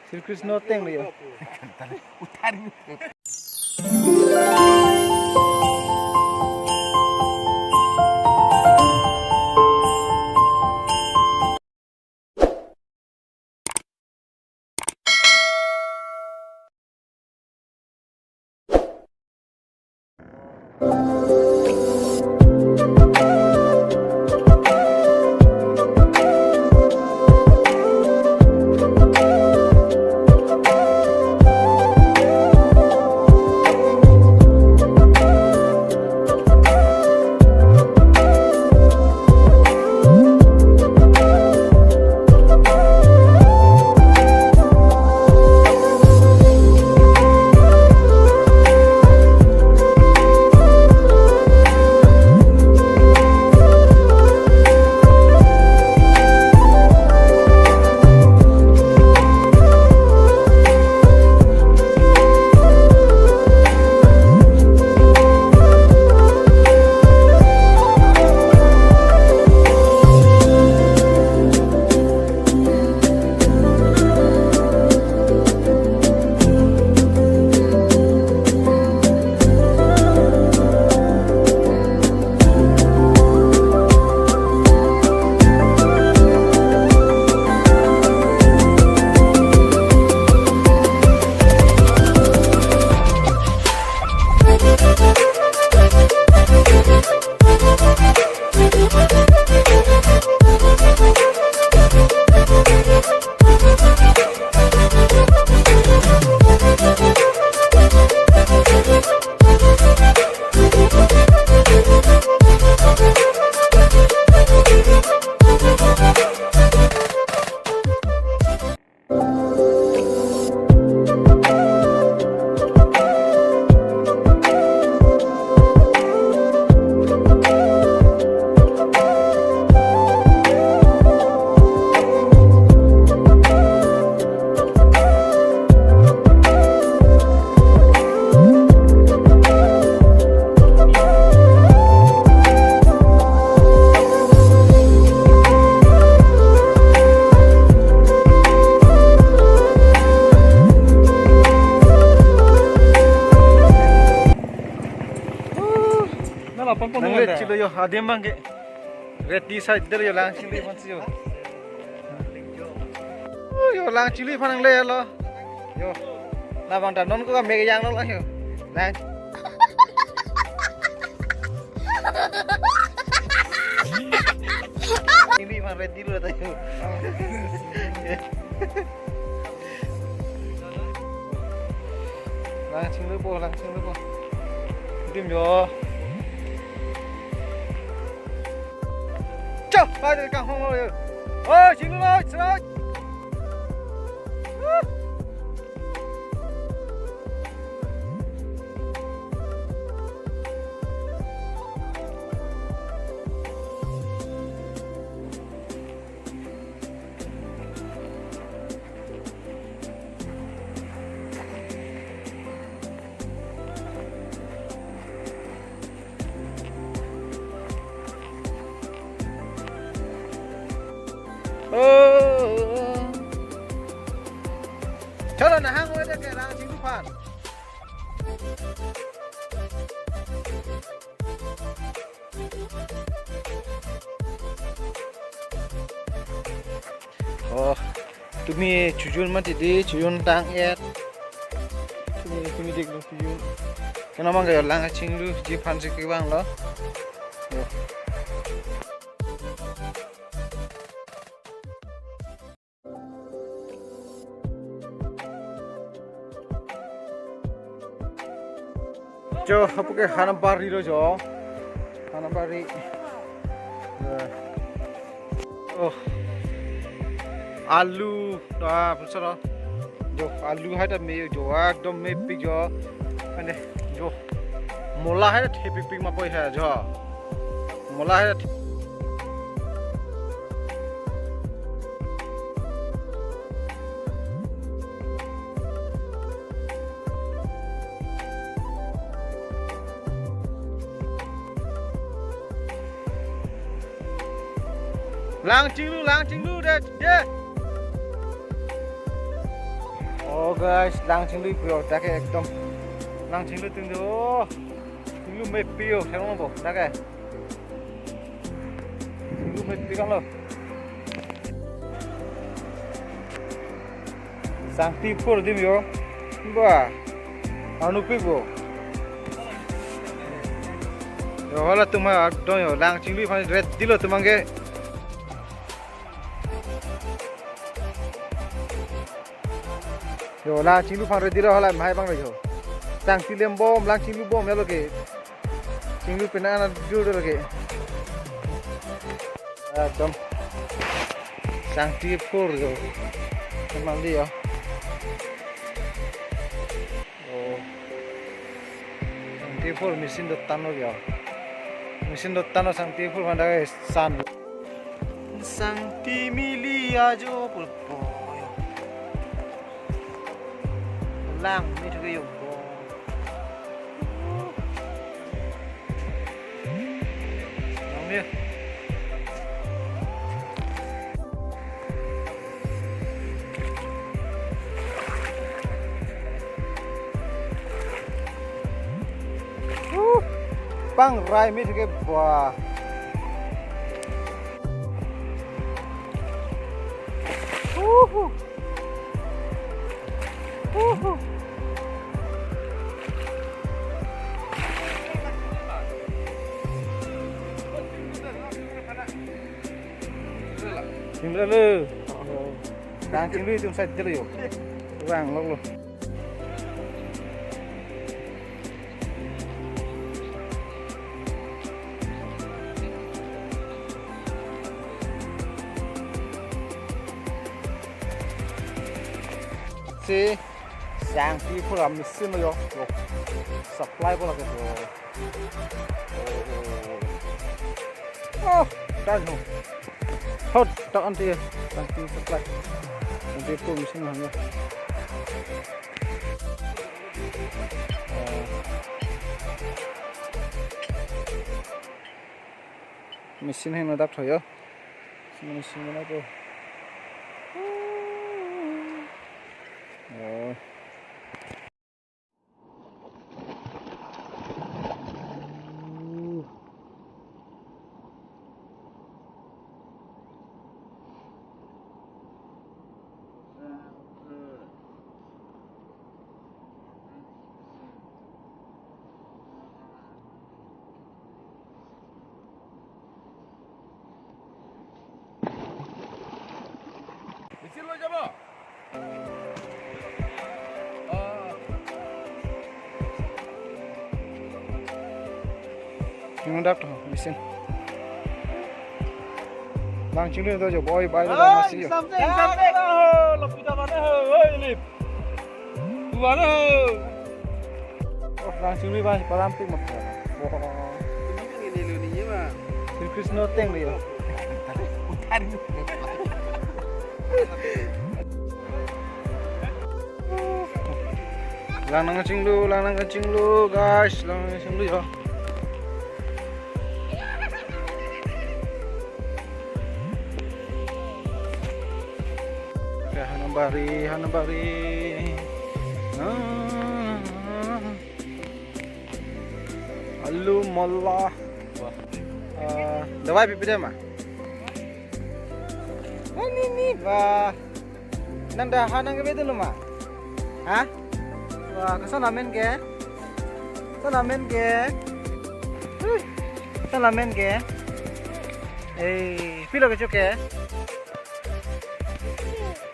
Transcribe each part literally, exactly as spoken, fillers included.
Sri Krishna teng lo yo. Nang le chilo yo, adim abang ke. Ready side der yo, lang chinglu aphan si yo. Oh, yo lang chinglu aphan nang le lo. Yo. Labang ta non ko ka me yang lo yo. Lang. Chinglu aphan ready lo ta yo. Lang chinglu po, lang chinglu po. Dim yo. Chop, pai de kang hong lo yo. Oh, chinglu lo, chinglu. Oh. Chalo, nahang udah ke lang chinglu aphan. Oh, tumi chojun mati di, chojun tang-et. Tumi, tumi dik lo chojun. Kena mang kayo lang chingluji aphan si kevang lo. Yo. Jo, apo ke Hanambari lo jo. Hanambari. Eh. Oh. Alu, ah, pusara. Jo, alu hai ta me jo, ekdom mepik jo. Ane, jo. Mola hai ta thepikpik ma poi hai jo. Mola hai ta the- Lang chinglu, lang chinglu, de, de. Oh guys, lang chinglu pu yo, dak ke ekdom. Lang chinglu atum do. Chinglu mepi yo, serong bo, dak ke. Chinglu mepi kan lo. Sangti phur adim yo. Ba. Anu pi bo. Yo, halatum ha, dong yo, lang chinglu aphan ready lo atum abang ke. Yo, lang chinglu aphan ready lo, halai mahai abang lo yo. Sangti lem bom, lang chinglu bom ya lo ke. Chinglu pena na dur lo ke. Ekdom. Sangti phur yo. Emang di yo. Oh. Sangti phur machine dotan lo yo. Machine dotan lo, sangti phur mana san. Sangti mili ajo pulpo. Lang ni thuke yo. Lang ni. Uh, pangrai mi thuke ba. Uh, uh. Uh, uh. Chinglu lo. Lang chinglu atum side je lo yo. Vang lok lo. Si, sangti phur machine lo yo. Yo. Supply po lake yo. Oh, oh. Oh, dah no. Hot, tak anti ya. Anti supply. Anti itu machine hanya. Oh. Machine hanya dak tho yo. Machine mana tu? Oh. Bichir lo jabo. Yung dak to, bisin. Bang chinglu to jo boy bai lo bang masi jo. Something, something. Oh, lapita mana ho, oi lip. Buana ho. Oh, lang chinglu bang param tik mat. Ini kan ini lo ni ma. Sri Krishna teng lo yo. Lang nangkachinglu, lang nangkachinglu, guys, lang nangkachinglu yo. Oke, hanambari, hanambari. Ah. Alu mola. Wah. Eh, dawai pipi deh ma. Ini nih, wah. Nang dah hanang ke betul ma? Hah? Wah, kesan amen ke? Kesan amen ke? Huh. Kesan amen ke? Eh, pilo kechok ke?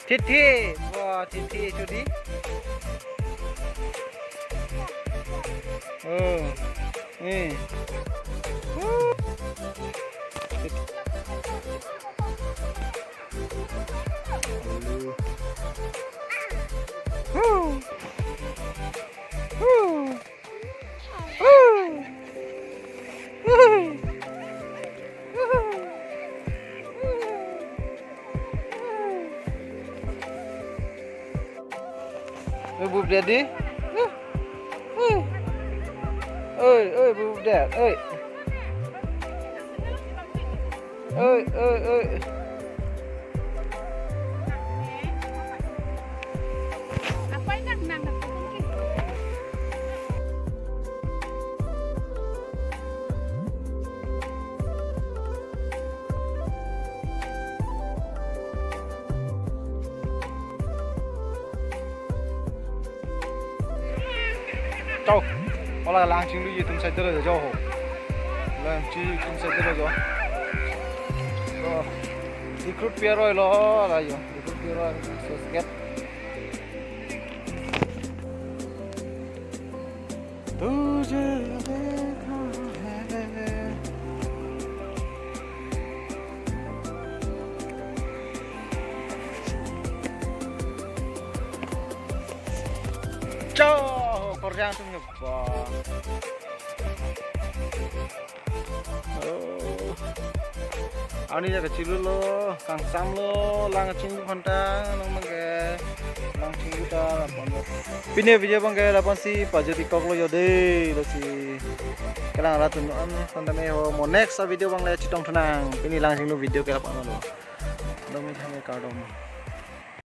Thithi. Wah, thithi chudi. Oh. Eh. Woo. Woo. Woo. Woo. Woo. Oi, bup daddy. Oi, oi, bup dad. Oi. Oi, oi, oi. Apa Chau. Hala lang chinglu ji atum side lo jo ho. Lang chinglu atum side lo jo. So, recruit piaro lo la jo. Recruit piaro so get. तुझे देखा है। Cho, korjang atum nyoba. Oh. Ani ja kachinglu lo, kangsam lo, lang chinglu phanta, lang mangke, lang chinglu ta, lapon lo. Pini video bangke, lapon si, pajut ikok lo jo de, lasi. Kelang rat atum an, phanta me ho, mo next video bang le chetong thunang, pini lang chinglu video ke lapon lo. Dom thame kardom.